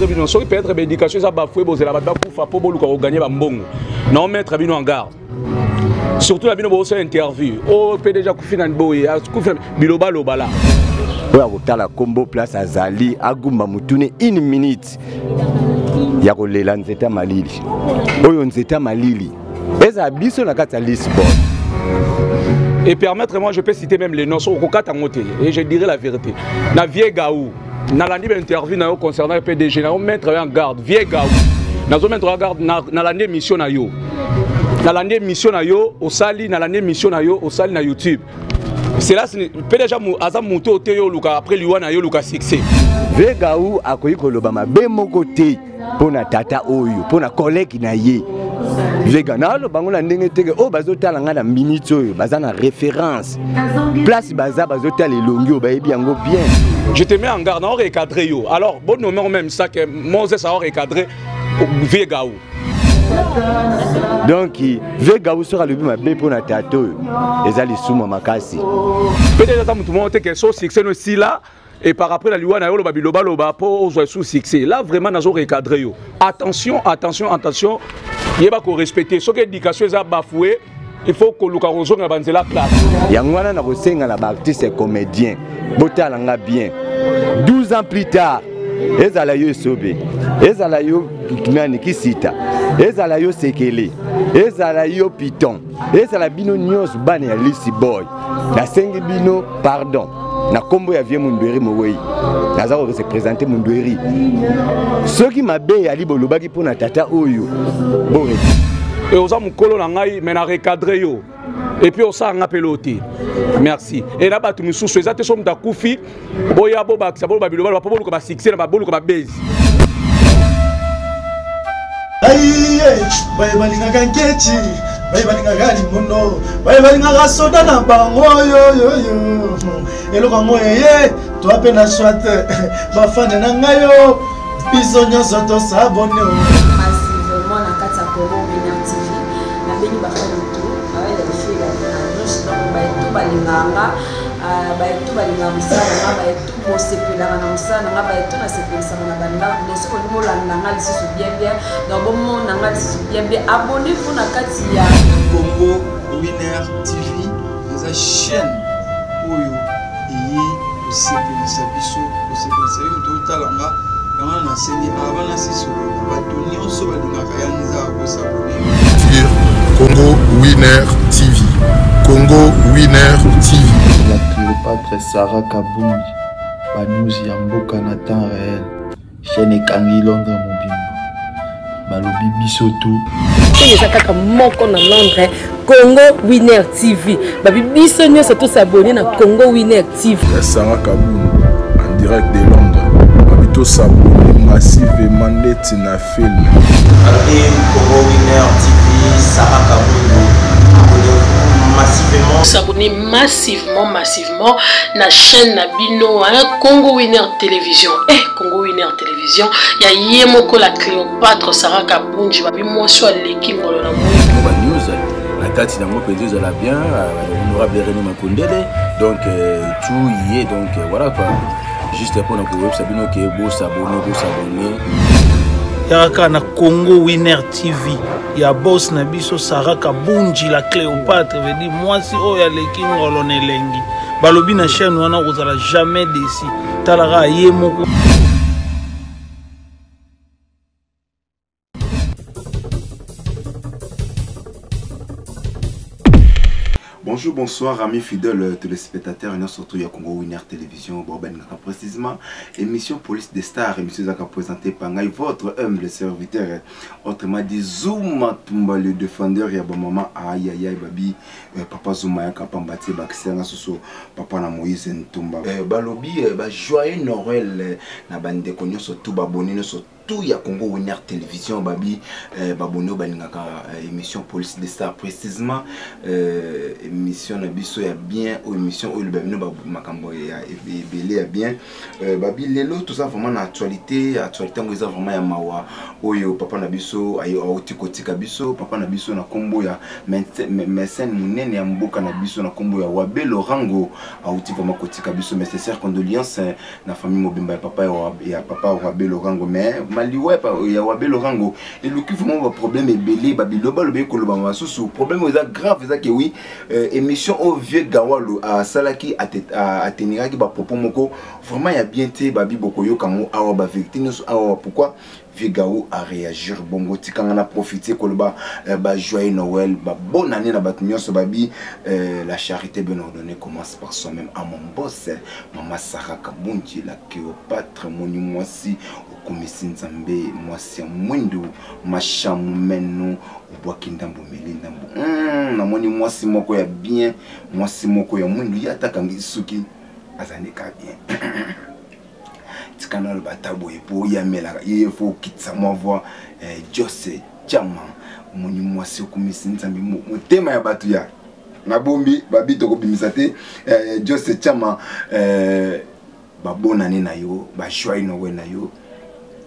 recadre bino soki peut-être baéducation eza bafoue bozela bato bakufa mpo boluka koganye bambongo. Nao mettre bino en garde, surtout na bino bosala interview o PDG akufi na boye, akufi na bilobaloba la. Oyo akotala nkombo place azali agumba motune une minute ya kolela nzete ya malili. Oyo nzete ya malili ezala biso na kati ya Lisbonne. Et permettre-moi, je peux citer même les noms, okokata yango te, et je dirai la vérité. Na vieux Gaou, nalandi bainterview na yo concernant PDG, na yo mettre yo en garde. Vieux Gaou, nazo mettre en garde. Nalandi émission na yo, nalandi émission na yo osali, nalandi émission na yo osali na YouTube. Cela PDG aza moto oyo te yo oluka après liwa na yo oluka succès. Vieux Gaou akoki koloba mabe moko te mpo na tata oyo, mpo na collègue na ye. Vega naloba bango na ndenge teke oyo bazotala ngai na minute oyo baza na référence place, baza bazotala elongi oyo bayebi yango bien. Je te mets en garde, on recadré yo. Alors bon nommeur même ça que Moses a recadré vieux Gaou. Donc vieux Gaou soki alobi mabe mpo na tata oyo, eza lisumu makasi. Peut-être ata motu moko te ke so succès no esila et par après la liwa na yo loba biloba loba po ozwa sous succès là. Vraiment nazo recadrer yo. Attention, attention, attention, yeba ko respecter. Soki éducation eza bafoué, il faut koluka kozonga banzela classe. Yango wana nakosenga na baartiste comédien, botala nga bien. 12 ans plus tard, ezala yo Esobe, ezala yo nani Kisita, ezala yo Sekele, ezala yo Piton, ezala bino nyonso bana ya Lisi Boy, nasengi bino pardon na nkombo ya vieux Mundweri Mowei. Naza kose présenter Mundweri. Soki mabe eyali bolobaki mpo na tata oyo, bore. E oza mokolo na ngai, mais na recadre yo et puis osala nga mpe loo te. Merci. E na bato misusu eza te so moto akufi boya bobakisa boloba biloba mpo boluka basuccès na boluka babezi. Aiye, baye balingaka nkeci, baye balingaka limono, baye balingaka soda na bango yoyoyo. Eloko yango eye toa mpe na swat bafane na ngai yo biso nyonso tosabone. Massivement na kati ya Congo Winner TV, nabengi bafani to baye balingaka nyonso, donc baye to balingaka nga, baye to balingaka mosala na nga, baye to bosepelaka na mosala na nga, baye to nasepelisaka na bandako. Donc soki olingi bolanda nga lisusu bien bien, donc bomona nga lisusu bien bien, abonnez-vous na kati ya Congo Winner TV. Eza chaîne oyo eye kosepelisa biso, kosepelisa yo moto otala nga. Yango wana nasengi avant nasisolola, bato nyonso balingaka ya nzaa kosabone sur Congo Winner TV. Congo Winner TV. La Cléopâtre Sarah Kabungi, ba news ya mboka na temps réel. Chaîne ekangi Londres mobimba. Balobi biso tout. Chaîne eza kaka moko na Londres, Congo Winner TV. Babi biso nyonso tosabone na Congo Winner TV. Ya Sarah Kabungi en direct de Londres. Babi tosabone massivement ndeti na film. Balobi Congo Winner TV, Sarah Kabungu, abonnez-vous massivement. S'abonner massivement, massivement na chaîne na bino, hein, Congo Winner Télévision. Eh, Congo Winner Télévision, ya ye moko la Cléopâtre Sarah Kabunji, babi mwasi aleki ngolo na moi. Ba news na kati nango mpenza ezala bien, honorable René Makondele, donc tout y est, donc voilà quoi. Juste mpona koyebisa bino ke bosabone, bosabone. Yaka na Congo Winner TV ya boss na biso Sarah Kabunji la Cléopâtre, veut dire mwasi oyo aleki ngolo na elengi. Balobi na chaîne wana kozala jamais déçu. Talaka ye moko. Bonjour, bonsoir, amis fidèles téléspectateurs, et surtout ya Congo Winner Télévision, bon, ben, précisément, émission Police des Stars, émission zaka présentée par ngai, votre humble serviteur, autrement dit Zuma Tumba, le défendeur, ya ba maman, aïe aïe aïe, babi, papa Zuma ya kapamba tie bakisanga soso, papa na Moïse Ntumba. Balobi, ba joyeux Noël, na bande konyo surtout ba bonne surtout. tout ya Congo Winner Télévision babi euh, babone oyo balingaka euh, émission Police des Stars précisément euh, émission na biso ya bien oyo émission oyo eloba bino makambo ya ebele ya bien euh, babi lelo toza vraiment na actualité actualité yango eza vraiment ya mawa oyo papa na biso auti kotika biso papa na biso na nkombo ya mécène monene ya mboka na biso na nkombo ya wabe lorango auti vraiment kotika biso mais sincère condoléance na famille mobimba ya papa ya papa wabe lorango mais maliwa ya wabe lorango eluki vraiment baproblème ebele babiloba loba ekoloba masusu problème eza grave eza ke oui euh, émission oyo vieux gawalo asalaki ateniraki bapropos moko vraiment ya bien te babi bokoyoka yango awa bavérité nyonso awa pourquoi vieux gao aréagir bongo tikanga na profite koloba euh, ba joyeux noël ba bonne année na bato nyonso babi euh, la charité bien ordonnée commence par soi-même à mon boss mama sarah kabunji la cléopâtre moni mwasi okomisi nzambe mwasi ya mwindu mashamu menu obwaki ndambo omeli ndambo mm, namoni mwasi moko ya bien mwasi moko ya mwindu ye atakangi suki azali ka bien tika naloba ata boye mpo ye amelaka ye fo okitisa mwa voi eh, jose chama omoni mwasi okomisi nzambe motema ya bato ya nabombi babi tokobimisa te eh, jose chama eh, babonane na yo bajoie noel na yo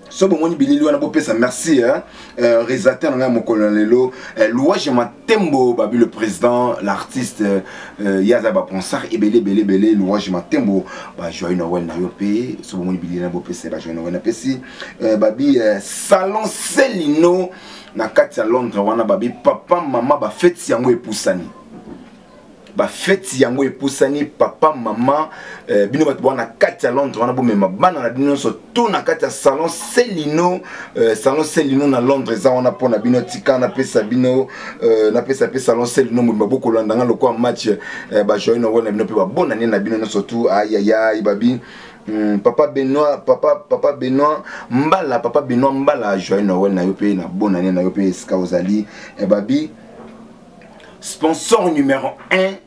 so bomoni bilili wana bopesa merci hein? euh, réalisateur na ngai mokolo na lelo euh, louage matembo babi le président l'artiste euh, ye aza baponsar ebele ebele ebele louage matembo bajoyeux noel na yo mpe so bomoni bilili na bopesa bajoyeux noel napesi euh, babi euh, salon selino na kati ya londres wana babi papa mama bafeti yango epusani bafeti yango epusani papa mama eh, bino bato bwana kati ya londres wana bomema bana na bino nyonso to na kati ya salon selino eh, salon selino na londres eza wana mpo na bino tika napesa bino eh, napesa mpe salon selino mobimba bokolanda nga lokola match eh, bajoye noel na bino mpe babonane na bino nyonso tu ayayay babi papa Benoît papa papa Benoît Mbala papa Benoît Mbala joyeux Noël na yo pe na bonne année na yo pe esika ozali eh, babi sponsor numéro 1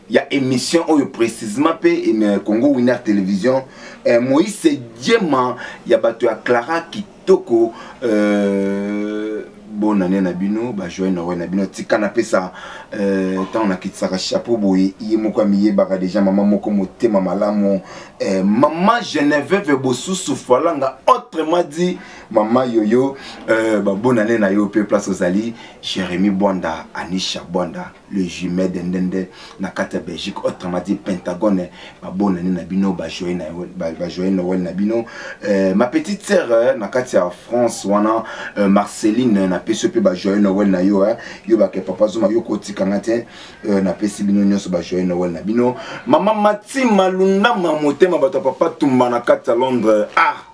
ya émission oyo précisément mpe eh, Congo Winner Télévision eh, Moïse Djema ya bato ya Clara Kitoko euh, bonne année na bino ba joyeux Noël na bino tika napesa euh, ntango nakitisaka chapeau boye ye moko amiyebaka deja mama moko motema malamu eh, mama Geneviève Bosusu Falanga autrement dit mama yoyo euh, ba bonne année na yo pe place ozali Jérémy Bwanda Anisha Bwanda le jumet de Ndende na kati ya Belgique autrement dit Pentagone ba bonne année na bino ba joyeux na ba, joyeux Noël na bino euh, ma petite sœur euh, na kati ya France wana euh, Marceline na pesi pe ba joyeux Noël na yo hein yo ba ke papa Zuma yo kotika nga te euh, na pesi bino nyonso ba joyeux Noël na bino mama Matima Lundama motema bato papa Tumba na kati ya Londres ah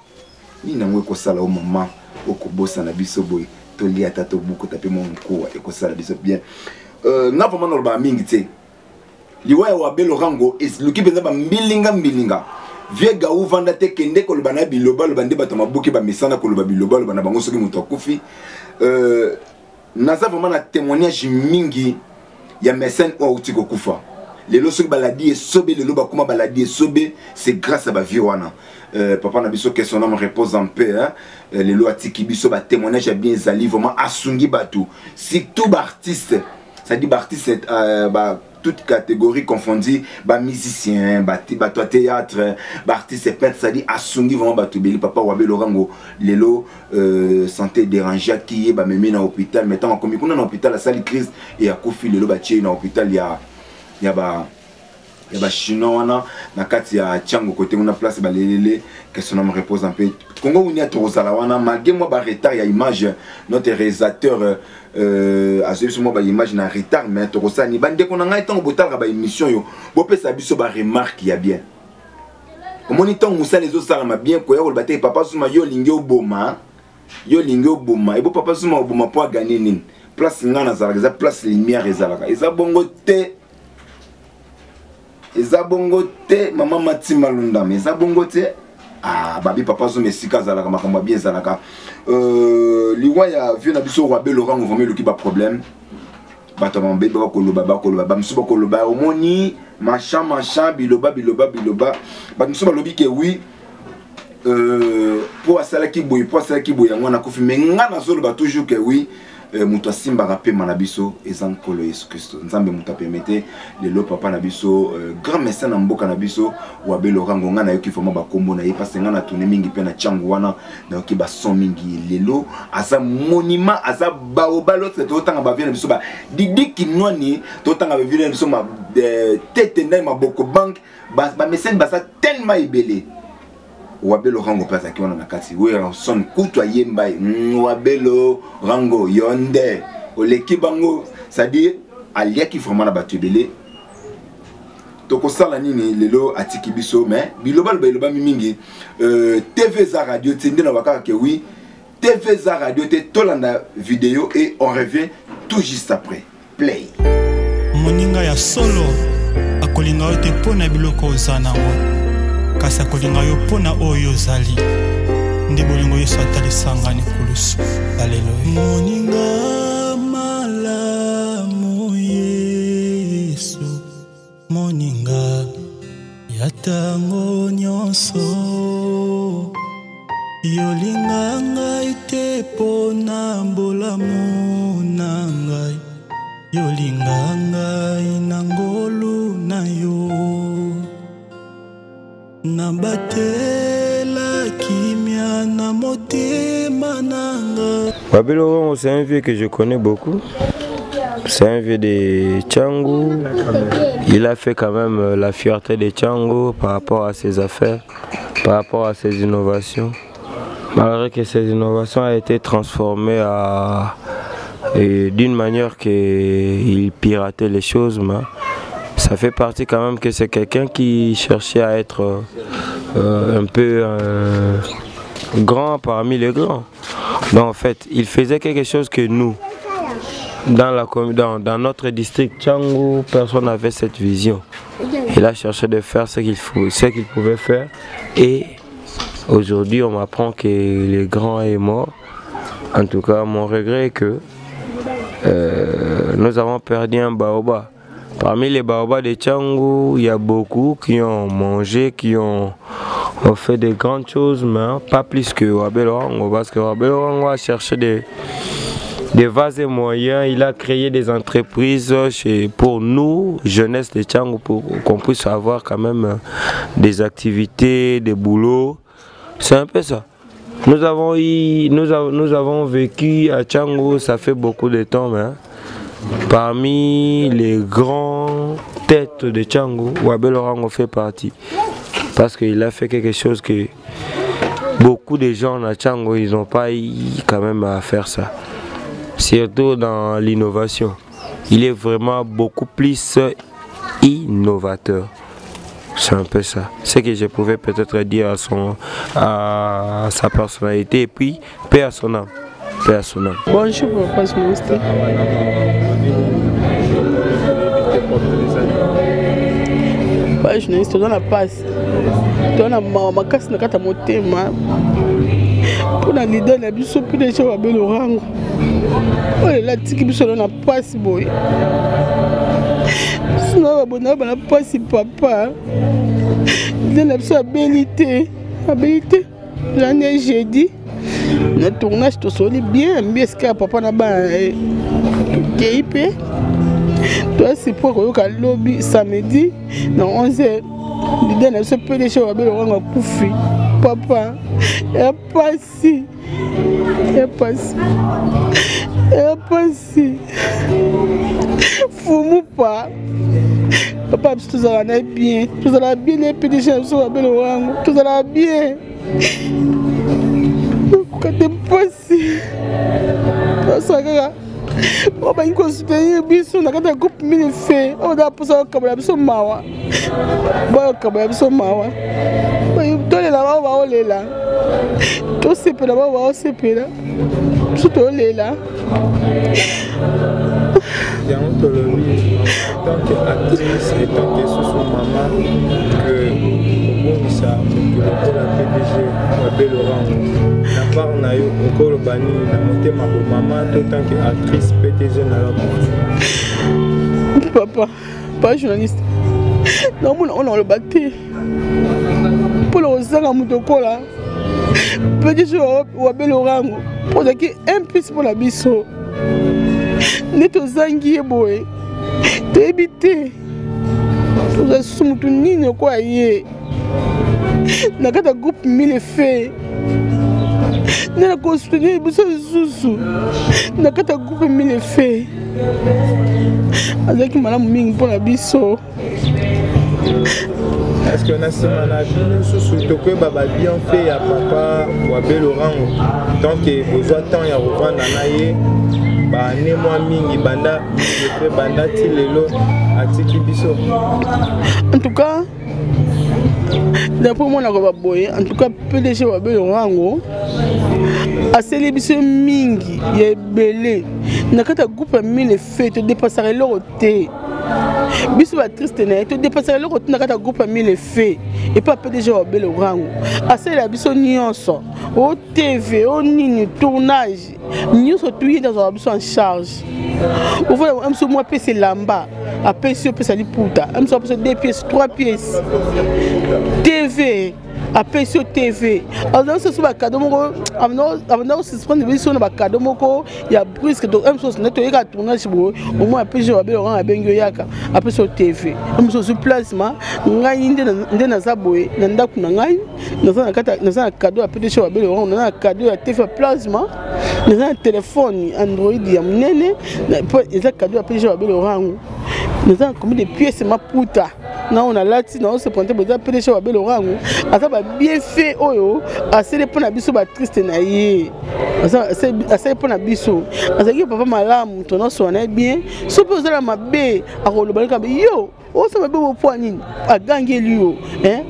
nini yango ekosala o mama okobosana biso boye tolia ata tobukuta mpe mwa mokuwa ekosala biso bien euh, nga vraimen nalobaka mingi te liwa ya wabe lorango eluki mpenza bambilinga mbilinga vie gau vanda te kende koloba na bilobaloba nde bato ya mabuki bamesana koloba bilobaloba na bango soki moto akufi euh, naza vraiment na témoignage mingi ya mécène oyo auti kokufa lelo soki baladi esobe lelo bakoma baladi esobe c'est grâce à bavie wana euh, papa na biso que son âme repose en paix hein? euh, lelo atiki biso batémoignage ya bien ezali vraiment asungi bato surtout baartiste c'est-à-dire baartiste euh, ba, toute catégorie confondue ba musicien bato ya théâtre baartiste peintre c'est-à-dire asungi vraiment bato ebele papa wabe lorango lelo euh, santé dérangeaki ye bamemi na hôpital mais ntango akomi kuna na hôpital asali crise e akufi lelo batie ye na hôpital ya ya ba ya bachinois wana na kati ya tiango kote kuna place balelele que son âme repose en paix congo wunia tokozala wana malgré mwa baretard ya image notre réalisateur euh, azwi biso mwa baimage na retard mais tokosala nini bandeko na ngai ntango botalaka baémission oyo bopesa biso baremarque ya bien omoni ntango mosala ezosalama bien koya koloba te papa zuma yo olingi oboma yo olingi oboma ebo papa zuma oboma mpo aganye nini place ngai nazalaka eza place lumière ezalaka eza bongo te eza bongo te mama matima lundama eza bongo te ah, babi papa zuma esika azalaka makambo ya bien ezalaka euh, liwa ya vieux na biso roi belorango vraiment eluki baproblème bato ya mabe bakoloba bakoloba bamosusu bakoloba omoni machin machin biloba biloba biloba bato mosusu balobi ke oui euh, mpo asalaki boye mpo asalaki boye yango wana akufi mais nga nazoloba toujours que oui euh, moto asimbaka pema na biso eza nkolo yesu kristo nzambe moto apermete lelo papa na biso euh, grand médecin na mboka na biso wabelo rango ngai nayoki vraiment bakombo na ye parce ngai na tourne mingi mpe na ntiango wana nayoki bason mingi lelo aza monument aza baoba lorsque totanga bavie na biso ba didi kinwani totanga bavie na biso ma, euh, tete ndai maboko bank bamesene ba baza tellement ebele wabelo rango mpe azalaki wana na kati werrason kutu ayemba ye mm, wabelo rango yo nde oleki bango c'est-à-dire aliaki vraiment na bato ebele tokosala nini lelo atiki biso mais bilobaloba elobami mingi euh, tv eza radio te nde na bakaka ke oui tv eza radio te tolanda video et on revient tout juste après play moninga ya solo akolinga yo te mpo na biloko oza nango kasi akolinga yo mpo na oyo ozali nde bolingo yesu atalisanga na ekulusu aleluya moninga malamu yesu moninga ya ntango nyonso yolinga ngai te mpo na bolamu na ngai yolinga ngai na ngolu na yo nabatela kimia na motema na ngai Babilo Rongo, c'est un vieux que je connais beaucoup. C'est un vieux de Tchangu. Il a fait quand même euh, la fierté de Tchangu par rapport à ses affaires, par rapport à ses innovations. Malgré que ces innovations ont été transformées à, d'une manière qu'il piratait les choses, mais ça fait partie quand même que c'est quelqu'un qui cherchait à être euh, un peu euh, grand parmi les grands. Donc en fait, il faisait quelque chose que nous, dans, la, dans, dans notre district Tchangu, personne n'avait cette vision. Il a cherché de faire ce qu'il ce qu'il pouvait faire. Et aujourd'hui, on m'apprend que le grand est mort. En tout cas, mon regret est que euh, nous avons perdu un baobab. Parmi les baobabs de Tchangu, il y a beaucoup qui ont mangé, qui ont, ont fait des grandes choses, mais pas plus que Wabel Orango, parce que Wabel Orango a cherché des, des vases et moyens, il a créé des entreprises chez, pour nous, jeunesse de Tchangu, pour qu'on puisse avoir quand même des activités, des boulots. C'est un peu ça. Nous avons, eu, nous, avons, nous avons vécu à Tchangu, ça fait beaucoup de temps, mais parmi les grands têtes de Tchangu, Wabel Orango fait partie. Parce qu'il a fait quelque chose que beaucoup de gens à Tchangu, ils n'ont pas eu quand même à faire ça. Surtout dans l'innovation. Il est vraiment beaucoup plus innovateur. C'est un peu ça. Ce que je pouvais peut-être dire à, son, à sa personnalité et puis paix à son âme. Paix à son âme. Bonjour, papa journaliste. Papa journaliste, toza na pasi toza na mawa makasi na kati ya motema mpo na leader na biso mpe deja wabe lorango oyo lelo atiki biso lelo na mpasi boye sino babona bana mpasi papa nde na biso abeli te abeli te lane jeudi na tournage tosoli bien mbi esika ya papa na bana na ye tokei mpe toasi mpo koyoka lobi samedi na 11 heures lide na biso pdg wabe lokwanga akufi papa ya pasi ya pasi ya pasi fumu pa papa biso tozalaka na ye bien tozalaka bien na pdg na biso wabe lowango tozalaka bien okoka te mpasi tosala kaka oyo balingi kosoutenir biso na kati ya groupe mini fe oyo baza mposa kokabola biso mawa bayokabola biso mawa tolela bao baolela tosepela bao baosepela biso tolela yango tolobi tant que actrice et tant que susu mama que kobongisa moto lokola pdg mabe lorango na part na yo okoloba nini na motema bomama to tant que actrice pdg na yo papa pa journaliste naomona oyo nakoloba te mpo na kozanga moto okola Pdg Wabelo Orango mpo ozalaki un plus mpo na biso nde tozangi ye boye toyebi te toza lisusu motu nini okoya ye na kati ya groupe mille fe nde nakosoutenir biso lisusu na kati ya groupe mille fe azalaki malamu mingi mpo na biso. Est-ce que na nsima na bino susu tokoyeba babienfait ya papa Wabe Lorango tant que bozwa temps ya kovanda na ye baane mwa mingi banda mpe banda ti lelo atiki biso? En tout cas, d'après moi nakoba boye, en tout cas PDG Wabe Lorango asali biso mingi ya ebele na kati ya groupe ya mille fe todepasaka eloko te. Biso batriste na ye todepasaka eloko te na kati ya groupe ya mille fe epa PDG Wabe Lorango asalela biso nyonso, o TV o nini, tournage nyonso tu ye nde azwaka biso en charge. Ofona biso mwa apesi elamba, apesi yo, opesa liputa, biso apesa 2 pièces, 3 pièces, TV apesi yo TV, azala biso bakado moko abanda kosuspendre biso na bakado moko ya brusque. Donc mosusu nde toyeka tournage boye, omoi apesi yo babelokanga, abengi yo yaka, apesi yo TV, mosusu ozwi plasma. Ngai nde naza boye na ndako na ngai, naza na cadeau ya PDG Wabelo, naza na cadeau ya TV ya plasma, naza na telefone Android ya monene po eza cadeau ya PDG Wabelo Rango, naza na combien de pièces maputa na oyo nalati na ose pointe boza PDG Wabelo Rango. Aza babienfait oyo asali mpo na biso batriste na ye, asali mpo na biso. Azalaki papa malamu, tonosowa na ye bien. So mpe ozala mabe, akoloba kaka yo osala mabe mpo nini, agangeli yo.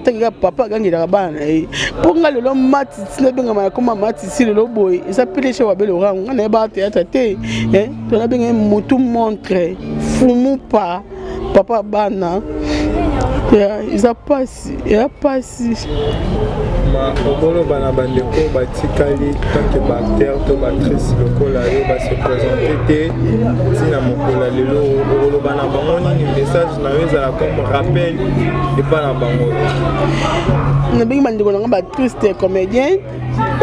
Ntango papa agangelaka bana na ye, mpo nga lelo matiti nabengama nakoma matiti lelo boye, eza PDG Wabelo Rango. Nga nayebaka théâtre te, to nabenga ye motu montre fumu pa papa bana. Eza pasi, eza pasi. Ma okoloba na bandeko batikali tant que baacteur to baactrice lokola yo base présente te ntina mokolo ya lelo, okoloba na bango nini? Message na yo ezala comme rappel epa na bango. Nabengi bandeko na nga batriste comédien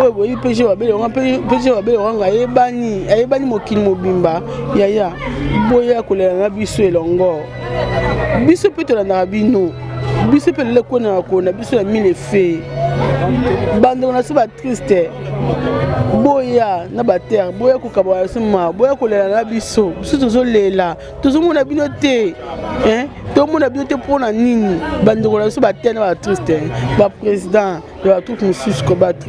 oyo boyebi PG Wabelo, PG Wabelo wanga ayebani, ayebani mokili mobimba. Yaya, boya kolela na biso elongo, biso mpe tolandaka bino, biso mpe lelo ekonaka kona biso ya mille fe. Bandeko na biso batriste, boya na baterre, boya kokabaka biso ma, boya kolela na biso. Biso tozolela, tozomona bino te, tomona bino te mpona nini? Bandeko na biso baterre na batriste, baprésident ya batroupe mosusu,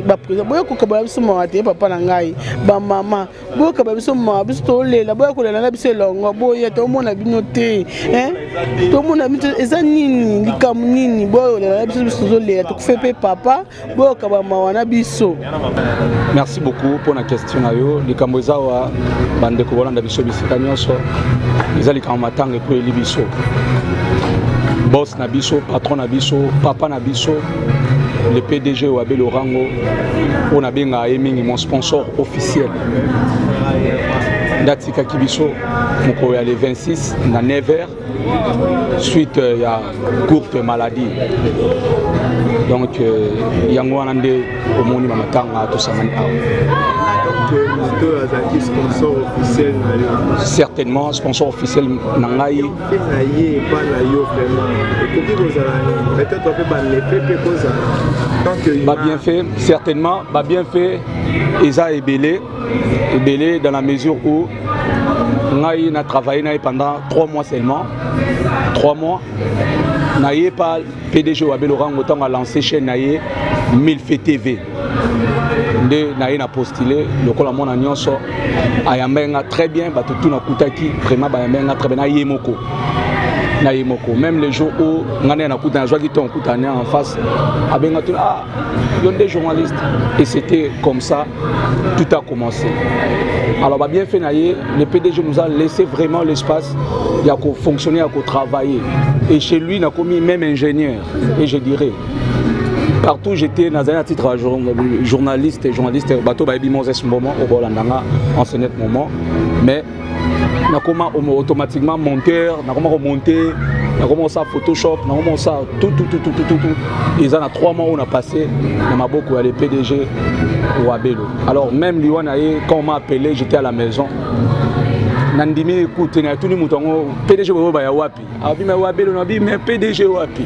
baprésident, boya kokabola biso mawa te. Papa na ngai, bamama, boyokaba biso mawa, biso tolela, boya kolela na biso elongo. Boya, tomona bino te, tomona bino te, eza nini, likambo nini? Boya kolela na biso, biso tozolela, tokufe mpe papa, boyokaba mawa na biso. Merci beaucoup mpona question na yo. Likambo eza wa bandeko bolanda biso bisika nyonso, eza likambo matanga ekweli biso, boss na biso, patron na biso, papa na biso, le PDG Wabelo Rango, oyo nabengaka ye mingi mon sponsor officiel, nde atikaki biso mokolo ya le 26 na 9h, suite ya courte maladie. Donc yango wana nde omoni bamatanga tosangani awa. Moto oyo azalaki sponsor officiel na yo? Certainement, sponsor officiel na ngai. Mpe na ye epa na yo vraiment ekoki kozala nini? Peut-être mpe bamefe mpe kozala tant que babienfait, certainement babienfait eza ebele ebele, dans la mesure où ngai na travaillé na ye pendant 3 mois seulement, 3 mois na ye pa PDG Wabelo Rango. Ntango alancé chaîne na ye Milfe TV, nde na ye na postulé lokola mwana nyonso. Ayambaki nga très bien, bato tu nakutaki vraiment bayambaki nga très bien. Na ye moko, na ye moko, même le jour où nga nde nakuta, nazwaki ntongo okutani en face, abenga tuna: "Ah, yo nde journaliste?" Et c'était comme ça tout a commencé. Alors babienfait na ye, le PDG nous a laissé vraiment l'espace ya kofonctionner, ya kotravailler, et chez lui nakomi même ingénieur. Et je dirais, partout j'étais, nazali na titre ya journaliste, journaliste, bato bayebi Moses Mbomo okolanda nga en ce net moment, mais nakoma automatiquement monteur, nakoma komonter. Nakoma kosala Photoshop, nakoma kosala tout tout tout tout tout tout tout. Eza na 3 mois oyo na passé na maboko ya le PDG Wabelo. Alors même liwa na ye, quand on m'a appelé, j'étais à la maison. Nandimi écoute, natuni moto yango PDG boyo baya wapi? Abi mais Wabelo na bi mais PDG wapi?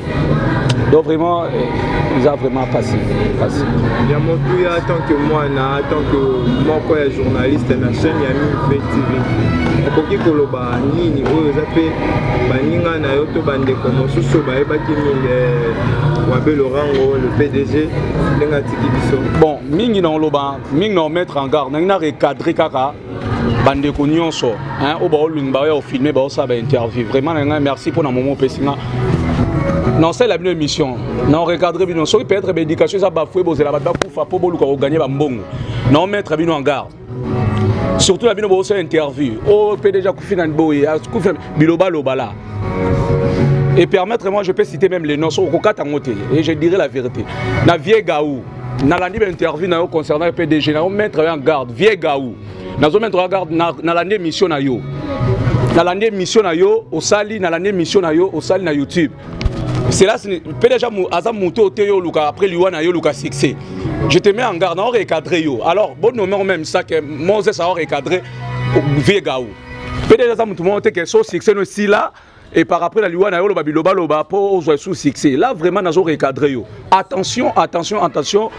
Donc vraiment eza vraiment pasi pasi. Ya motuya, tant que mwana, tant que moko ya journaliste na chaîne ya Mille TV, okoki koloba nini oyo eza mpe baninga na yo to bandeko mosusu bayebaki mingi Wabelo Rango le PDG ndenge atiki biso? Bon, mingi na oloba, mingi na omettre en garde, nangi na recadrer kaka bandeko nyonso oyo baolinga baoya kofilme, baosala bainterview. Vraiment na ngai merci mpo na momo opesi nga na osalela bino émission, na orecadre bino. Soki peut-être baéducation eza bafoué, bozela bato bakufa mpo boluka koganye bambongo. Na omettre bino en garde, surtout na bino bosala interview oyo PDG akufi na boye, akufi na bilobaloba la. Et permettre-moi, je peux citer même les noms, okokata yango te et je dirai la vérité. Na vieux Gaou, nalandi bainterview na yo concernant PDG, na omettre yo en garde. Vieux Gaou, nazomettre en garde, nalandi émission na yo, nalandi émission na yo osali, nalandi émission na yo osali na YouTube. Cela PDG aza moto te yo oluka après liwa na yo oluka succès. Je te mets en garde, na recadré yo. Alors bon nommer même ça que Moses a recadré vieux Gaou. PDG aza moto moko te ke so succès no esila et par après la liwa na yo loba biloba loba po ozwa sous succès. Là vraiment nazo recadré yo. Attention, attention, attention,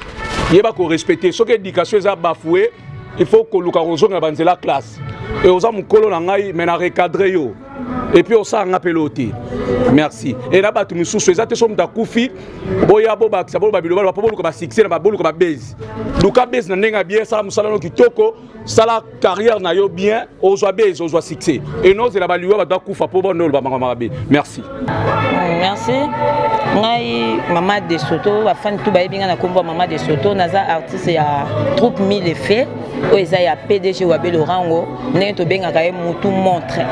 yeba ko respecter. Soki éducation eza bafoué, il faut koluka kozonga banzela classe. Et oza mokolo na ngai, mais na recadré yo et puis osala nga mpe loo te. Merci. E na bato misusu, eza te so moto akufi boya bobakisa boloba biloba loba mpo boluka basuccès na boluka babase. Luka base na ndenge ya bien, sala mosala no kitoko, sala carrière na yo bien, ozwa base, ozwa succès. E nozela baliwa bato bakufa mpo bano oloba makambo mabe. Merci. Merci. Ngai Mama de Soto, bafani tu bayebi ngai na nkombo ya Mama de Soto. Naza artiste ya troupe Mille Effet oyo eza ya PDG Wabelo Rango, ndenge tobengaka ye mutu montre,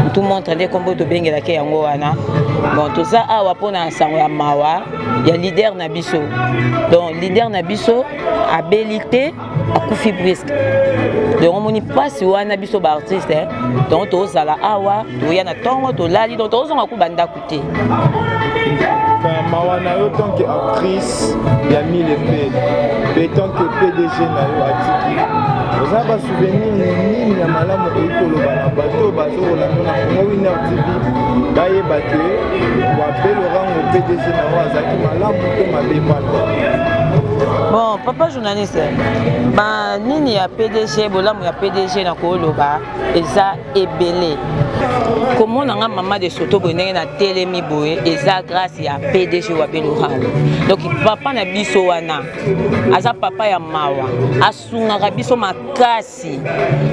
mutu montre nde nkombo tobengelaki yango wana. Bon, toza awa mpona nsango ya mawa ya leader na biso. Donc leader na biso abeli te, akufi brusque. Donc omoni mpasi wana, biso baartiste, donc tozala awa, toya na ntongo, tolali, donc tozonga ku bandako te. Mawa na yo tant que actrice ya Mille Effet mpe tant que PDG na yo atiki, oza basouvenir nini ya malamu okoki koloba na bato oyo bazokolanda na Congo Winner TV, bayeba ke Wabelo Rango PDG na yo azalaki malamu to mabe pana? Bon, papa journaliste, banini ya PDG, bolamu ya PDG na koloba eza ebele. Komona nga Mama de Soto boye ndenge natelemi boye, eza grâce ya PDG Wabelo Rango. Donc papa na biso wana aza papa ya mawa, asungaka biso makasi.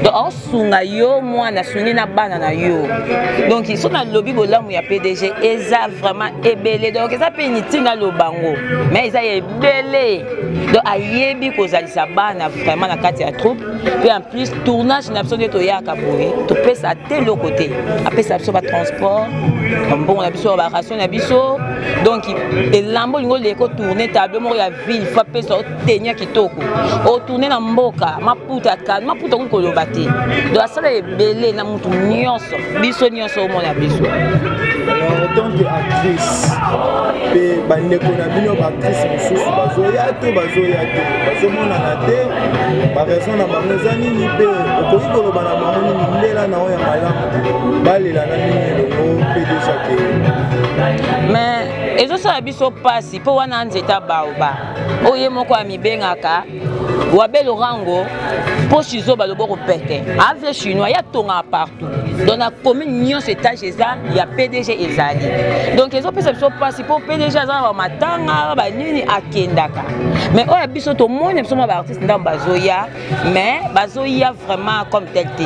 Donc aosunga yo mwana, asungi na bana na yo. Donc so nalobi bolamu ya PDG eza vraiment ebele. Donc eza mpe inutile naloba yango, mais eza ebele. Donc ayebi kozalisa bana vraiment na kati ya troupe. Mpe en plus tournage na biso nde toyaka boye, topesa te eloko te, apesa biso batransport, bambongo na biso, baration na biso. Donc elamba olingi oleka otourne tableau moko ya ville, fo apesa otenia kitoko, otourne na mboka maputa ka maputa okoki koloba te. Donc asala ebele na mutu nyonso, biso nyonso omona biso. Alors tant que actrice mpe bandeko na bino baactrice mosusu bazoya to bazoya te, bazomonana te, baraison na bango eza nini? Mpe okoki koloba na bango nini, mbela na oyo ya malamu balela na bino elongo PDG ke? Mais ezosala biso mpasi mpo wana nzeta baoba oyo ye moko amibengaka Wabelo Rango mpo shizo baloboko pete avie chinois ya tongaka partout. Donc na commune nyonso étage eza ya PDG ezali. Donc ezopesa biso mpasi mpo PDG aza na bamatanga banini akendaka, mais oyo ya biso tomoni biso mwa baartiste ndambo bazoya, mais bazoya vraiment comme tel te.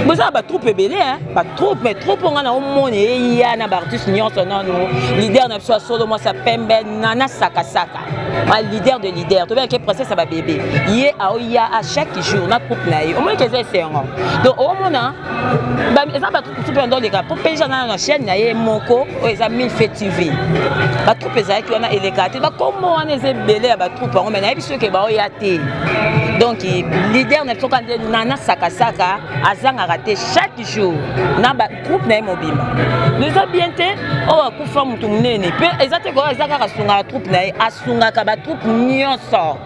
Boza na batroupe ebele, batroupe, mais troupe nga na omona eya na baartiste nyonso nanu. Leader na biso ya solo, mwasi ya pembe, nana sakasaka. Ma leader de leader, tobengaki princesse ya babebe. Ye aoya à chaque jour na troupe na ye. Omoni ke eza esengo. Donc omona eza ba troupe mosusu mpe ndoleka mpo PDG aza na chaîne na ye moko oyo eza 1000 fait TV. Ba troupe ezalaki wana elekaka te. Bakombo wana eza ebele ya ba troupe yango mais nayebi soki baoya te. Donc leader na biso kaka nde Nana Sakasaka azangaka te chaque jour na ba groupe na ye mobimba. Eza bien te oyo akufa motu monene mpe eza te koyo eza kaka asungaka troupe na ye, asungaka ba troupe nyonso.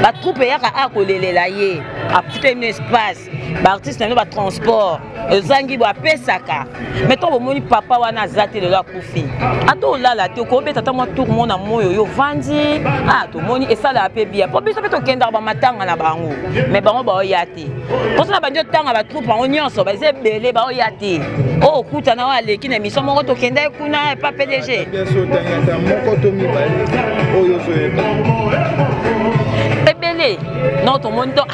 Ba troupe eyaka akolelela ye, afuta ye espace, ba artiste na bino ba transport ezangi bo apesaka. Mais ntango bomoni papa wana aza te lelo akufi, ata olala te okobeta ata mwa tour mona moyo oyo ovandi, ah tomoni esalaka mpe bia mpo biso mpe tokendaka bamatanga na bango, mais bango baoya te. Mposo na bandi otanga ba troupe yango nyonso baza ebele baoya te. Oyo okutana oyo aleki na émission moko tokendaki kuna epa PDG. Moko to mibale oyo ozoyeba ebele non tomoni to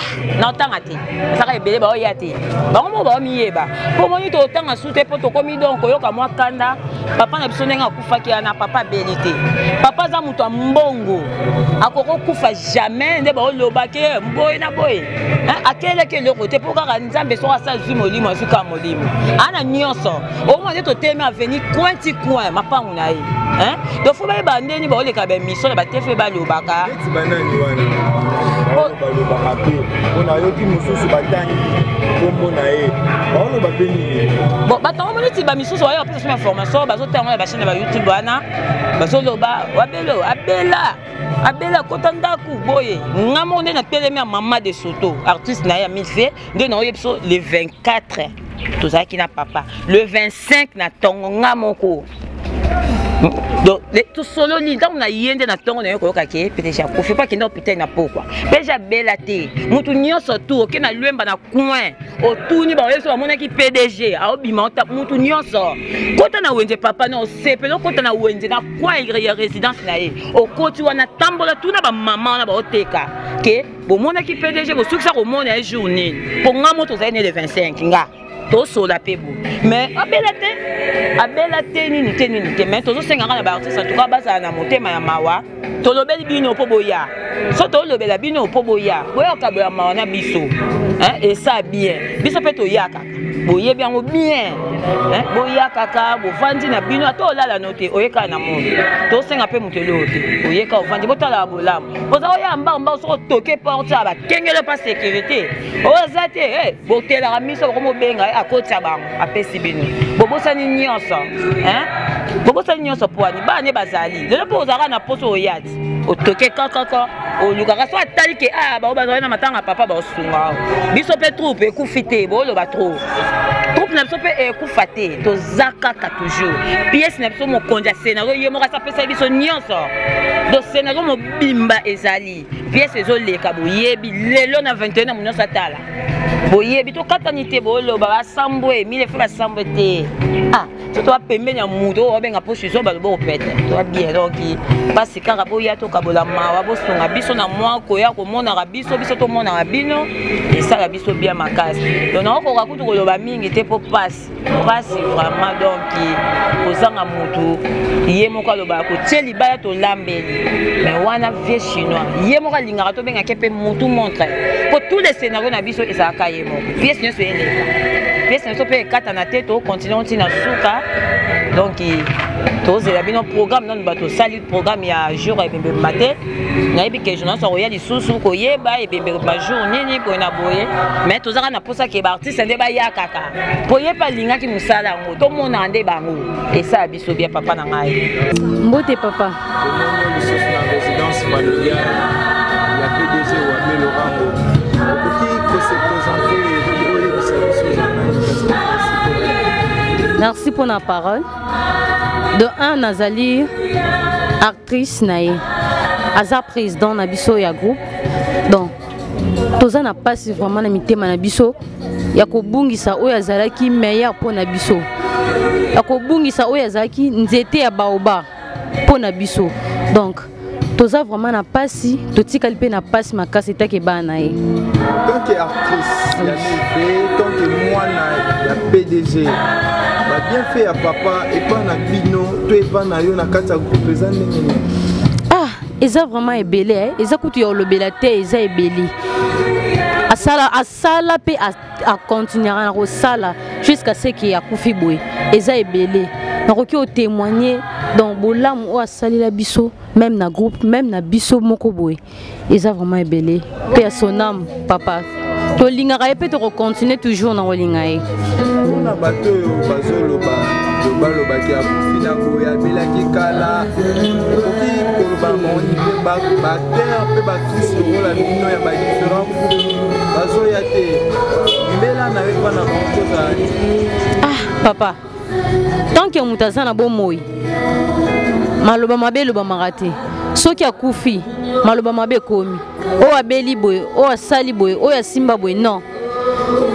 na otanga te ezaka ebele baoya te bango moko baomiyeba mpo omoni totanga su te mpo tokomi donc koyoka mwa kanda. Papa na biso ndenge akufaki wana, papa abeli te, papa aza moto ya mbongo, akoki kokufa jamais nde baolobaki boye na boye, akelaki eloko te mpo kaka Nzambe soki asa azwi molimo, azwi kaka molimo ana nyonso. Omona nde totemi aveni coin ti coin mapangu na ye, donc fo bayeba ndeni baoleka baémission na batefe balobaka neti banani wana balobaka mpe mpo nayoki mosusu batangi nkombo na ye, baoloba mpe nini? Bon, bato yango neti bamisusu bayo bapesa somo information, bazotanga na bachaîne ya bayoutube wana, bazoloba wabelo abela abela akota ndako boye. Nga moko nde natelemi ya mama de Soto, artiste na ye ya milfe, nde naoyebi biso le 24 tozalaki na papa, le 25 na ntongo nga moko donc tosololi ntango na ye nde na ntongo na ye koyoka ke PDG akufi mpo akende hôpital na pokwa. PDG abela te, motu nyonso tu oke na Lwemba na coin otuni baoyebi so bamonaki PDG aobima motu nyonso. Kota na wenze papa na osepeli, okota na wenze na coin ya résidence na ye, okoti wana tambola tuna bamama wana baoteka ke bomonaki PDG, bosukisa komona ye jour nini? Mpo nga mo tozali ne le 25 nga tosola mpe bo, mais abela te, abela te nini te nini te. Mais tozosengaka na baartiste en tout cas bazala na motema ya mawa. Tolobeli bino mpo boya, so tolobela bino mpo boya, boyaka boya mawa na biso esa bien, biso mpe toyaka boyebi yango bien, boya kaka bovandi na bino, ata olala no te, oyekaka na mono, tosenga mpe moto eloko te, oyeka ovandi botalaka bolamu. Oza oya mbao soki otoke porte ya bakengele mpa sécurité oyo aza te, botelaka miso bakomobenga akotia bango apesi bino, bobosani nyonso, bobosani nyonso poani bana nde bazali lelo mpo ozalaka na poso oya ti otoke kakaka olukaka so atali ke a bao bazali na matanga papa baosunga biso mpe troupe ekufi te, booloba trop troupe na biso mpe ekufa te, toza kaka toujours pièce na biso. Mokonzi ya scénario ye moko asapesa biso nyonso, donc scénario mobimba ezali pièce ezoleka, boyebi lelo na 21 na nyonso atala boyebi tokatani te, boloba basambwe mile fo basambwe te, ah so toa pembeni ya moto oyo babenga mpo suzo baloba opete toa bien. Donc mpasi kaka boya tokabola mawa, bosunga biso na mwa koya komonaka biso, biso tomonaka bino, esala biso bien makasi. Donc nakokoka kutu koloba mingi te mpo mpasi mpasi vraiment. Donc kozanga motu ye moko alobaka kotie libaya tolambeli, mais wana vie chinois ye moko alingaka tobengaki mpe motu montre po tous les scénario na biso ezalaka ye moko, pièce nyonso eleka, pièce na biso mpe ekatana te, tokontinue ntina suka. Donc tozela bino programme nanu, bato osali programme ya jour ya ebembe te, nayebi ke journaliste akoya lisusu koyeba ebembe ba jour nini boye na boye, mais tozaka na mposa ke baartiste nde baya kaka po ye mpe alingaki mosala yango, tomonaka nde bango esala biso bien. Papa na ngai, mbote papa. Tomoni lisusu na résidence familiale ya PDG Wabe Lorango, okoki kose présenter, oyebisa biso oza nani? Merci pour la parole. De un, nazali actrice na ye, aza président na biso ya groupe. Donc toza na mpasi vraiment na mitema na biso ya kobungisa oyo azalaki meilleur mpo na biso, ya kobungisa oyo azalaki nzete ya baoba mpo na biso. Donc toza vraiment na mpasi, totikali mpe na mpasi makasi etake bana na ye. Tant que actrice ya Mife, tant que mwana ya PDG, babienfait ya papa epa na bino to epa na yo na kati ya groupe eza ndenge nini? Ah, Eza vraiment ebele eh? Eza kutu ya kolobela te, eza ebele. Asala asala mpe acontinuera na kosala jusqu'à ce que akufi boye. Eza ebele. Nakoki otémoigner donc bolamu oyo asalela biso même na groupe, même na biso moko boye. Eza vraiment ebele. Mpe ya son âme papa. Tolingaka ye mpe tokocontinue toujours na kolinga ye. Mpona bato oyo bazoloba balobaki akufi na boye, abelaki kala, okoki koloba moni mpe baacteur mpe baactrice lokola bino ya badifférent groupe bazoya te, mbela na yo epa na bango kozala nini? Ah papa, tant que moto aza na bomoi, maloba mabe elobamaka te. Soki akufi, maloba mabe ekomi, oyo abeli boye, oyo asali boye, oyo asimba boye. Non,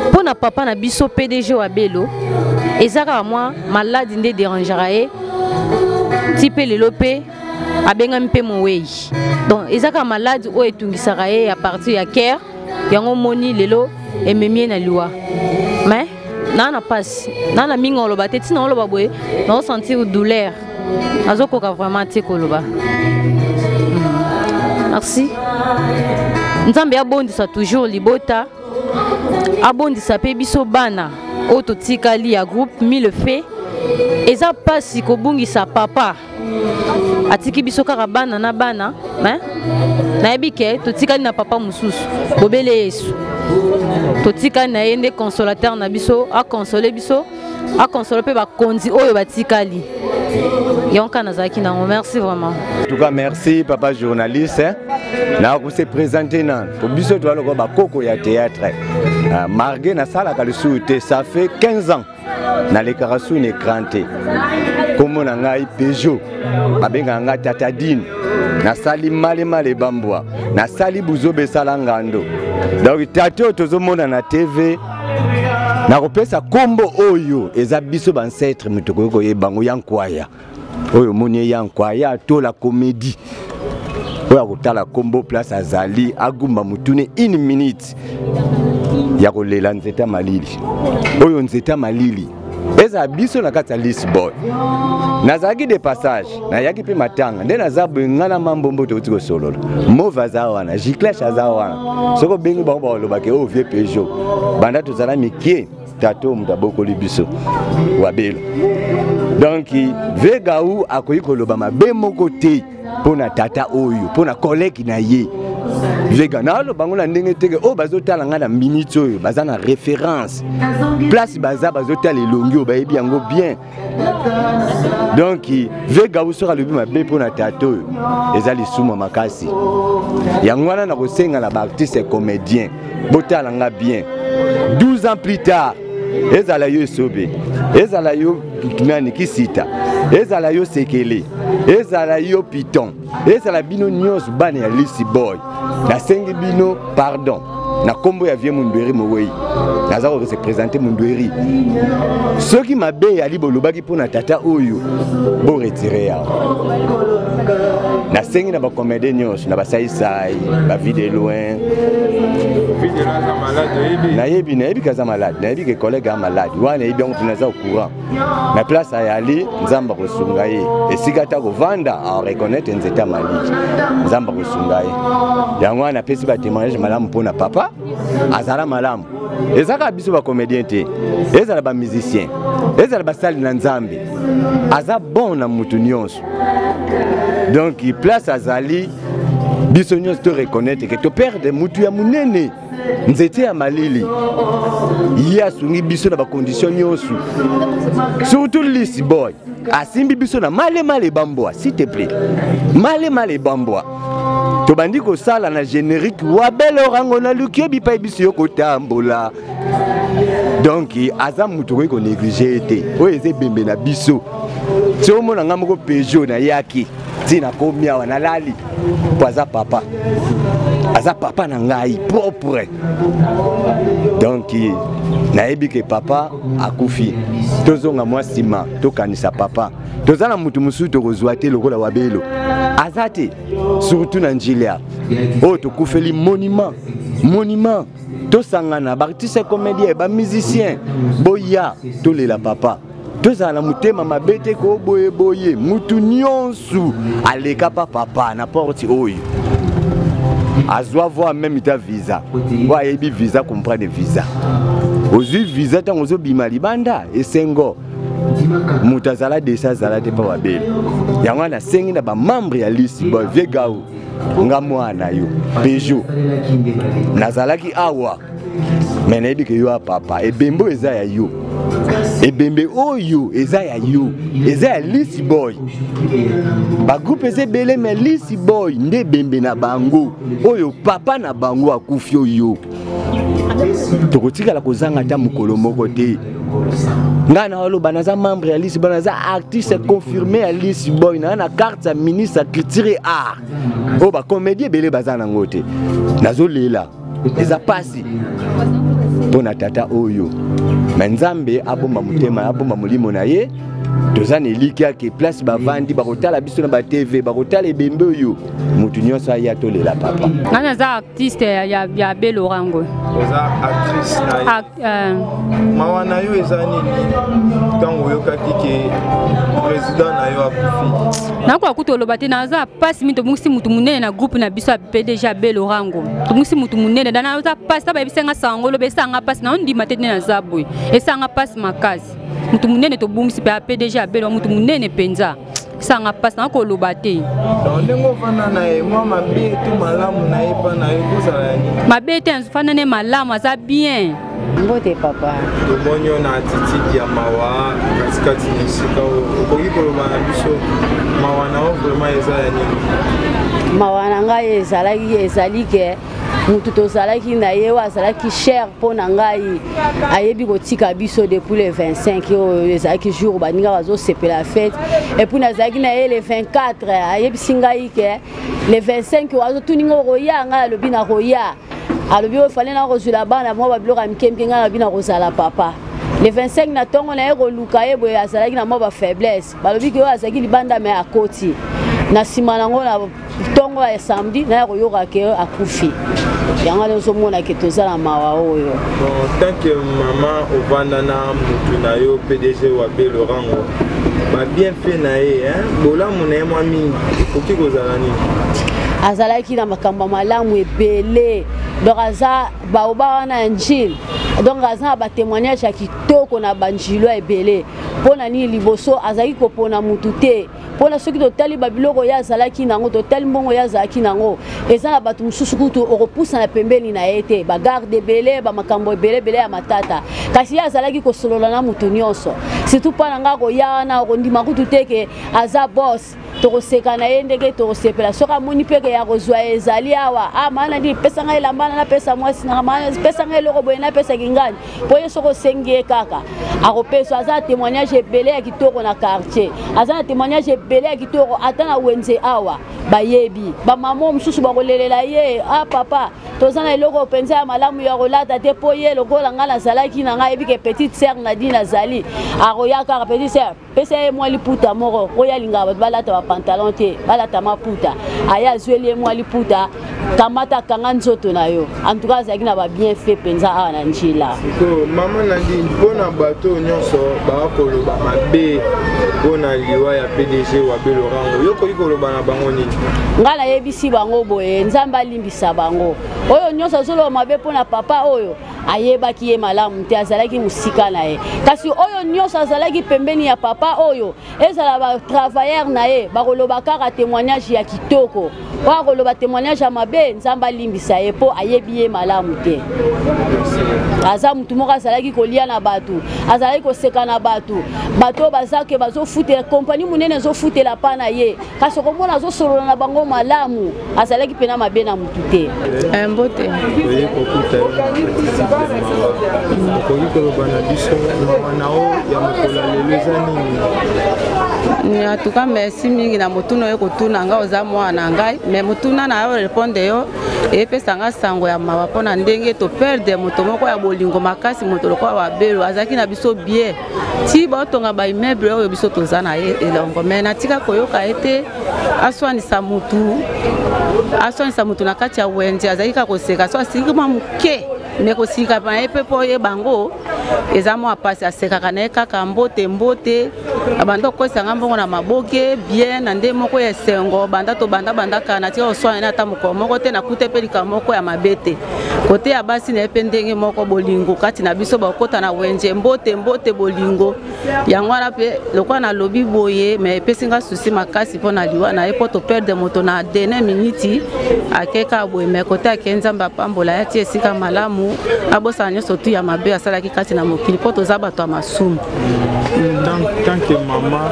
mpo na papa na biso PDG Wabelo, eza kaka mwa maladi nde dérangeaka ye ti mpe lelo mpe abengami mpe mowei. Donc eza kaka maladi oyo etungisaka ye ya partir ya cœur, yango omoni lelo ememi ye na liwa. Mais naa na mpasi, naa na mingi oloba te, ntina oloba boye naosentir douleur, nazokoka vraiment te koloba. Merci. Nzambe abondisa toujours libota, abondisa mpe biso bana oyo totikali ya groupe Mille Fait. Eza mpasi kobungisa papa, atiki biso kaka bana na bana, mais nayebi ke totikali na papa mosusu, bobele Yesu. Totikali na ye nde consolateur na biso, aconsole biso, aconsole mpe bakonzi oyo batikali. Yango kaka nazalaki nango. Merci vraiment. En tout cas, merci papa journaliste, hein. Na se présenter nanu po biso toza lokola bakoko ya théâtre. Marge nasalaka lisusu te, ça fait 15 ans nalekaka su na écran te. Kombo na ngai Peugeot, babengaka ngai Tatadine. Nasali malemale bambwa, nasali buzoba esala ngando. Donc tata oyo tozomona na TV, nakopesa kombo oyo eza biso bancêtre moto tokoki koyeba yango, ya nkwaya oyo omoni ye, ya nkwaya to la comédie oyo akotala kombo place azali, agumba motune une minute ya kolela nzete ya malili oyo. Nzete ya malili ezala biso na kati ya Lisboy. Nazalaki de passage, nayaki mpe matanga nde naza boye. Ngai na mambombo touti kosolola, move aza wana, giclash aza wana. Soki obengi bango, balobaki oyo vieux Peugeot. Banda tozala mike, tata oyo moto abokoli biso, Wabelo. Donc vegau akoki koloba mabe moko te mpo na tata oyo, mpo na collègue na ye vega. Naloba ngo na ndenge teke oyo bazotala ngai na minute oyo, baza na référence place, baza bazotala elongi oyo, bayebi yango bien. Donc vega soki alobi mabe mpo na tata oyo, eza lisumu makasi. Yango wana nakosenga na baartiste comédien, botala nga bien, 12 ans plus tard, ezala yo Esobe, ezala yo nani Kisita, ezala yo Sekele, ezala yo Piton, ezala bino nyonso bana ya Lisi Boy, nasengi bino pardon na nkombo ya vieux Mundweri Mowei. Naza kose présenter Mundweri. Soki mabe eyali bolobaki mpo na tata oyo, boretire yawa. Nasengi na bacomédien nyonso, na basaisai bavie de loin. Nayebi, nayebi kaza malade, nayebi ke collègue a malade wana, nayebi yango mpe naza au courant na place ayali. Nzambe akosunga ye esika ata kovanda, areconnaître nzete ya malili. Nzambe akosunga ye. Yango wana napesi batémoignage malamu mpo na papa, azala malamu. Eza kaka biso bacomédien te, ezala bamusicien, ezala basali na Nzambe, aza bon na mutu nyonso. Donc place azali, biso nyonso to reconnaître ke toperdre mutu ya monene, nzete ya malili. Ye asungi biso na bacondition nyonso, surtout Lisi Boy asimbi biso na malemale bambwa. S'il te plaît, malemale bambwa, tobandi kosala na générique Wabele Orango, naluki yo bipai biso yo kotambola. Donc aza moto okoki konéglige ye te. Oyo eza ebembe na biso. Ti omona nga moko Peugeot, nayaki ti nakomi awa, nalali po aza papa, aza papa na ngai propre. Donc nayebi ke papa akufi, tozonga mwa nsima, tokanisa papa. Toza na motu mosusu tokozwa te lokola Wabelo, aza te, surtout na Njilia oyo tokufeli monument, monument. Tosangana, baartiste comédien, bamusicien, boya tolela papa. Tozala na motema mabe te ko boye boye. Mutu nyonso aleka pa papa na porte oyo. Azwa voir même ta visa. Oyo ayebi visa comprendre visa. Ozwi visa ntango ozobima libanda esengo. Moto azala desi azala te mpa babele. Yango wana nasengi na bamembre ya lisi boy vieux Gao nga mwana yo Peugeot nazalaki awa me nayebi ke yo ya papa ebembe oyo eza ya yo ebembe oyo eza ya yo eza ya lisi boy bagroupe eza ebele me lisi boy nde ebembe na bango oyo papa na bango akufi oyo tokotikala kozanga ata mokolo moko te ngai naoloba naza membre ya lisi boy naza artiste confirmé ya lisi boy naa na carte ya ministre ya culture et art oyo bacomédie ebele baza nango te nazolela eza pasi mpo na tata oyo me nzambe abomba motema abomba molimo na ye toza na elikya ke place bavandi bakotala biso na batv bakotala ebembe oyo motu nyonso aya tolela papa ngai naza artiste ya, ya, ya belorango oza actrice na ye euh. mawa na yo eza nini ntango oyokaki ke président na yo akufi nakoka kutu oloba te naza mpasi mingi tobungisi motu monene na groupe na biso ya pdg ya belorango tobungisi motu monene da naza mpasi ta bayebisa nga sango oloba esanga mpasi naondima te nde naza boye esanga mpasi makasi motu monene tobungisi mpe ya pdg ya belo motu monene mpenza esanga mpasi nakoloba te ndenge ofanda na ye mwa mabe to malamu na ye mpa na yo kozala ya nini mabe te afanda ne malamu aza bien mbote papa tomoni yo na attitude ya mawa katikati na esika oyo okoki koloba na biso mawa na yo vraiment eza ya nini mawa na ngai ezalaki ezali ke motu tozalaki na ye oyo azalaki cher mpo na ngai ayebi kotika biso depuis le 25 oyo ezalaki jour baninga bazosepela fete epuis nazalaki na ye le 24 ayebisi ngai ke le 25 oyo azotuni ngai okoya ngai alobi nakoya alobi oyo fale nakozwela bana mwa babiloko ya mike mike ngai alobi nakozala papa le 25 na ntongo na ye koluka ye boye azalaki na mwa bafaiblesse balobi ke oyo azalaki libanda me akoti na nsima nango na ntongo ya samedi naya koyoka ke akufi yango wana ozomona ke toza na mawa oyo bon tant que mama ovanda na motu na yo pdg wa belorango babienfait na ye bolamu na ye mwa mingi ekoki kozala nini azalaki na makambo ya malamu ebele donc aza baoba wana ya njile donc aza na batémoignage ya kitoko na banjilo ebele mpo na nini liboso azalaki kopona mutu te mpo na soki totali babiloko ye azalaki nango totali mbongo ye azalaki nango eza na bato mosusu kutu okopusana pembeni na ye te bagarde ebele bamakambo ebele ebele ya matata kasi ye azalaki kosolola na motu nyonso surtout mpo na ngai akoya wana okondima kutu te ke aza boss tokoseka na ye ndenge tokosepela soki amoni mpe ke ya kozwa ezali awa ah maana nini pesa ngai elamba na napesa mwasi nanga maana pesa ngai eloko boye napesa kingani mpo ye soki osengi ye kaka akopesa aza na témoignage ebele ya kitoko na quartier aza na témoignage ebele ya kitoko ata na wenze awa bayebi bamama mosusu bakolelela ye ah papa toza na eloko mpenza ya malamu ya kolata te mpo ye lokola ngai nazalaki na ngai ayebi ke petite sœur nadine azali akoya kaka petite sœur pesa ye mwa liputa moko oyo alingaka bato balata bapantalon te balata maputa aye azweli ye mwa liputa kamata kanga nzoto na yo en tout cas azalaki na babienfait mpenza awa na njila sikoyo mama Nadine mpo na bato oyo nyonso bakoloba mabe mpo na liwa ya pdg wa belorango yo okoki koloba na bango nini ngai nayebisi bango boye nzambe alimbisa bango oyo nyonso azoloba mabe mpo na papa oyo ayebaki ye malamu te azalaki mosika na ye kasi oyo nyonso azalaki pembeni ya papa oyo ezala batravailleur na ye bakoloba kaka témoignage ya kitoko oyo akoloba témoignage ya mabe nzambe alimbisa ye mpo ayebi ye malamu te aza motu moko azalaki kolia na bato azalaki koseka na bato bato oyo baza ke bazofutela kompani monene ezofutela mpa na ye kasi okomona azosolola na bango malamu azalaki mpena mabe na motu te eh, mbote oye kokuta okoki koloba na biso mawa na yo ya mokolo ya lelo eza nini en tout cas merci mingi na motuna oye kotuna ngai oza mwana na ngai mais motuna na yo répondre yo epesa ngai sango ya mawa mpo na ndenge toperde moto moko ya bolingo makasi moto lokola wabelo azalaki na biso bien ti baotonga baimmeuble oyo biso toza na ye elongo me natika koyoka ye te aswanisa mutu aswanisa mutu na kati ya wenze azalaki kaka koseka so asiliki mwa moke me kosilika na ye mpe mpo oyeba yango Eza mwa mpasi, asekaka na ye kaka mbote mbote, abanda kokwesa nga mbongo na maboke bien na nde moko ya esengo. Banda tobanda banda kala natika koswana na ata mokolo moko te, nakute mpe likambo moko ya mabe te. Kote ya basi na ye mpe ndenge moko, bolingo kati na biso, bakota na wenze mbote mbote, bolingo yango wana mpe lokola nalobi boye, me epesi nga susi makasi mpo na liwa na ye, mpo toperde moto na dernier minute akeka boye. Me kote ake, Nzambe apambola ye, atie esika malamu, abosana nyonso tu ya mabe asalaki kati na mokili, mpo toza bato ya masumu. Tant que mama,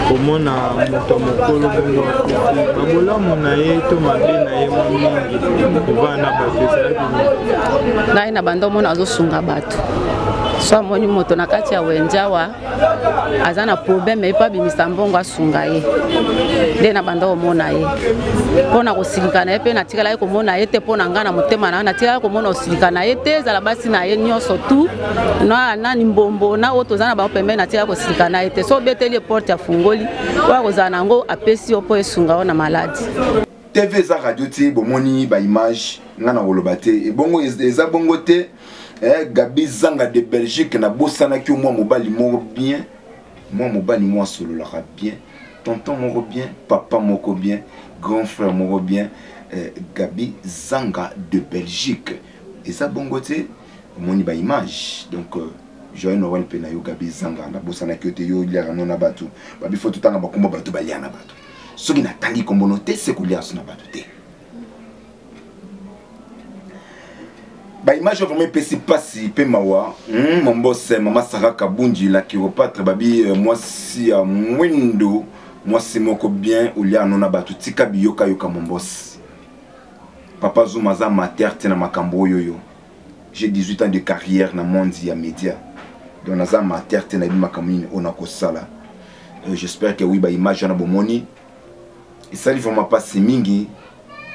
komona moto ya mokolo bongo akufi, babolamu na ye to mabe na ye mwa mingi kovanda na bato ezalaki nini? Ngai na banda omona azosunga bato. So amoni moto na kati ya wenze awa aza na problème, ye mpo abimisa mbongo asunga ye, nde na banda komona ye. Mpo na kosilika na ye mpe natikalaki komona ye te. Mpo na ngai, na motema na ngai, natikalaki komona kosilika na ye te, ezala basi na ye nyonso tu na nani mbombo na oyo toza na bango pembeni, natikalaki kosilika na ye te. So obeteli ye porte, afungoli, oyo akozala na yango apesi yo mpo esunga yo na maladi. TV eza radio te, bomoni baimage, ngai na koloba te ebongo eza bongo te. Gabi Zanga de Belgique, nabosanaki yo, mwa mobali moko bien, mwa mobali moko asololaka bien, tonton moko bien, papa moko bien, grand frère moko bien, Gabi Zanga de Belgique, eza bongo te, omoni baimage. Donc joyeux Noël mpe na yo, Gabi Zanga, nabosanaki yo te. Yo oliaka no na bato, babi fo totanga bakombo bato balia na bato. Soki natangi kombono te, se kolia so na bato te. Baimage vraiment epesi mpasi mpe mawa. Mombose mama Sara Kabunji la chiropatre, babi mwasi ya mwindo, mwasi moko bien, olia ano na bato, tika biyokayoka. Mombose papa Zuma aza amateur te na makambo oyo. Yo, j'ai 18 ans de carrière na monde ya média, donc naza amateur te, nayebi makambo nini oyo nakosala. J'espère que oui, baimage wana bomoni esali vraiment mpasi mingi.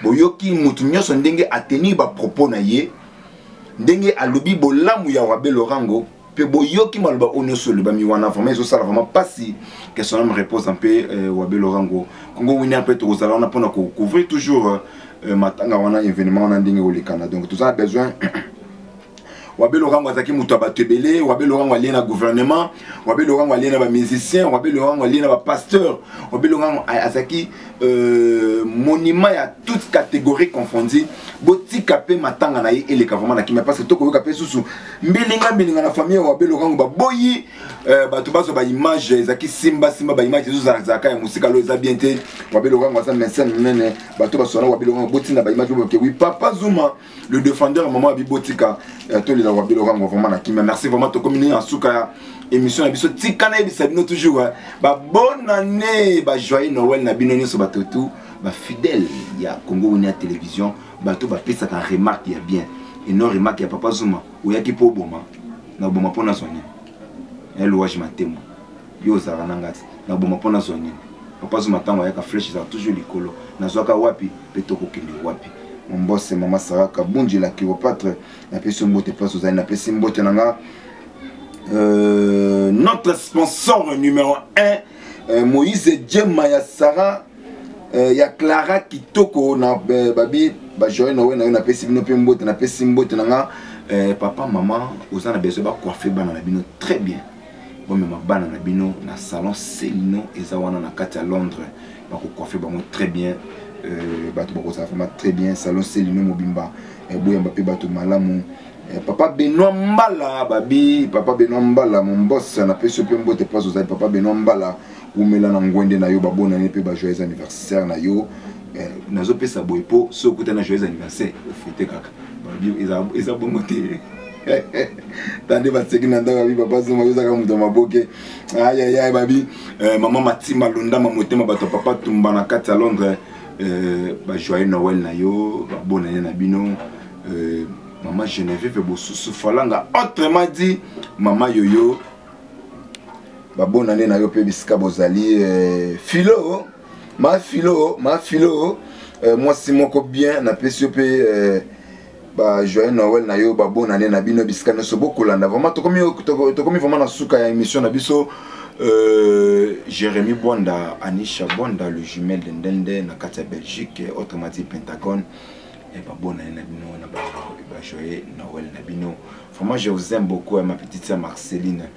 Boyoki motu nyonso ndenge atenir bapropos na ye, ndenge alobi bolamu ya Wabe Lorango, mpe boyoki maloba oyo nyonso elobami wana. Vraiment ezosala vraiment mpasi. Que son âme repose en paix, Wabe Lorango. Congo Winner mpe tokozala wana mpona kocouvrir toujours matanga wana, événement wana ndenge kolekana. Donc toza na besoin. Wabe Lorango azalaki moto ya bato ebele. Wabe Lorango alie na gouvernement, Wabe Lorango alie na bamusicien, Wabe Lorango alie na bapasteur, Wabe Lorango azalaki monument ya toute catégorie confondue. Botika mpe matanga na ye eleka vraiment na kimia, parce que tokoyoka mpe susu mbilinga mbilinga na famille ya Wabe Lorango. Baboyi bato bazwa baimage, ezalaki simbasimba, baimage ezozalaka ya mosika lo, eza bien te. Wabe Lorango aza médecin monene. Bato baswana Wabe Lorango, botinda baimage boke. Wi papa Zuma le défendeur, mama abi, botika tolela Wabe Lorango vraiment na kimia. Merci vraiment. Tokomi nini na suka ya émission na biso. Tika nayebisa bino toujours babonne année, bajoyeux Noël na bino nyonso, bato tu bafidèle ya Congo Winner Télévision, bato bapesaka remarque ya bien et non remarque ya papa Zuma oyaki mpo oboma na oboma mpo nazwa nini. Elouage Matembo, yo ozalaka na nga te, naboma mpo nazwa nini? Papa Zuma ntango ayaka, flèche ezalaka toujours likolo. Nazwaka wapi mpe tokokende wapi? Mombose mama Sara Kabunji la chiropatre, napesi yo mbote place ozali. Napesi mbote na nga notre sponsor numéro 1, Moïse Djema ya Sara, ya Clara Kitoko na babi bajoyeux Noël na yo. Napesi bino mpe mbote. Napesi mbote na nga papa mama oza na besoin bacoiffe bana na bino très bien, bomema bana na bino na salon Selino, eza wana na kati ya Londres, bakocoiffe bango très bien. Bato bakozala vraiment très bien, salon Selino mobimba. Boyamba mpe bato malamu. Papa Benoit Mbala, babi papa Benoit Mbala Mombos, napesi yo mpe mbote place ozali. Papa Benoit Mbala, umela na ngwende na yo, babonane mpe bajoyeux anniversaire na yo. Nazopesa boye mpo soki okuta na joyeux anniversaire, ofete kaka, babi eza bongo te. Tande baseki na ndako, babi papa Zuma ozaka moto ya maboke, ayayay. Babi mama Matima Londama motema, bato ya papa Tumba na kati ya Londres, bajoyeux Noël na yo, babonane na bino. Mama Geneviève Bosusu Falanga, autrement dit mama Yoyo, babonane na yo mpe bisika bozali. Filo ma filo ma filo, mwasi moko bien, napesi yo mpe bajoyeux Noël na yo, babonane na bino bisika nyonso bokolanda. Vraiment tokomi vraiment na suka ya émission na biso. Jérémy Bwanda, Anisha Bwanda, le jumelle de Ndende na kati ya Belgique, autrement dit Pentagone. Babonne na bino na ba joyeux Noël na bino. Vraiment je vous aime beaucoup ma petite sœur Marceline.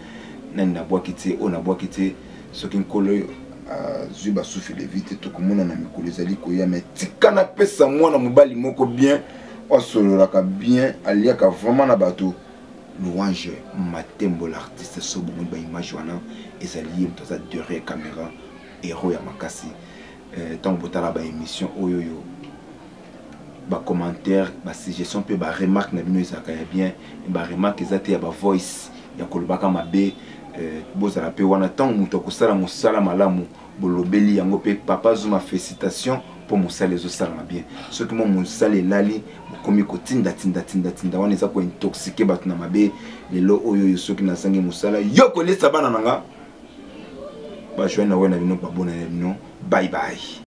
Nani nabwaki te, oyo nabwaki te, soki nkolo azwi basufi levi te, tokomona na mikolo ezali koya. Mais tika napesa mwana mobali moko bien, asololaka bien, aliaka vraiment na bato. Louange Matembo, l'artiste, so bomoni baimage wana, ezali ye moto aza derrière caméra, héros ya makasi. Ntango botala baémission oyo oyo, bacommentaire, basuggestion mpe baremarque na bino ezalaka ya bien. Baremarque eza te ya bavoice ya kolobaka mabe. Bozala mpe wana ntango moto akosala mosala malamu, bolobeli yango mpe. Papa Zuma, félicitation mpo mosala ezosalama bien. Soki mwa mosala elali, bokomi kotinda tinda tinda tinda, wana eza kointoxiquer bato na mabe. Lelo oyo oyo, soki nazangi mosala, yo kolesa bana na nga. Bajoyeux Noël na bino, babona na bino, bye bye.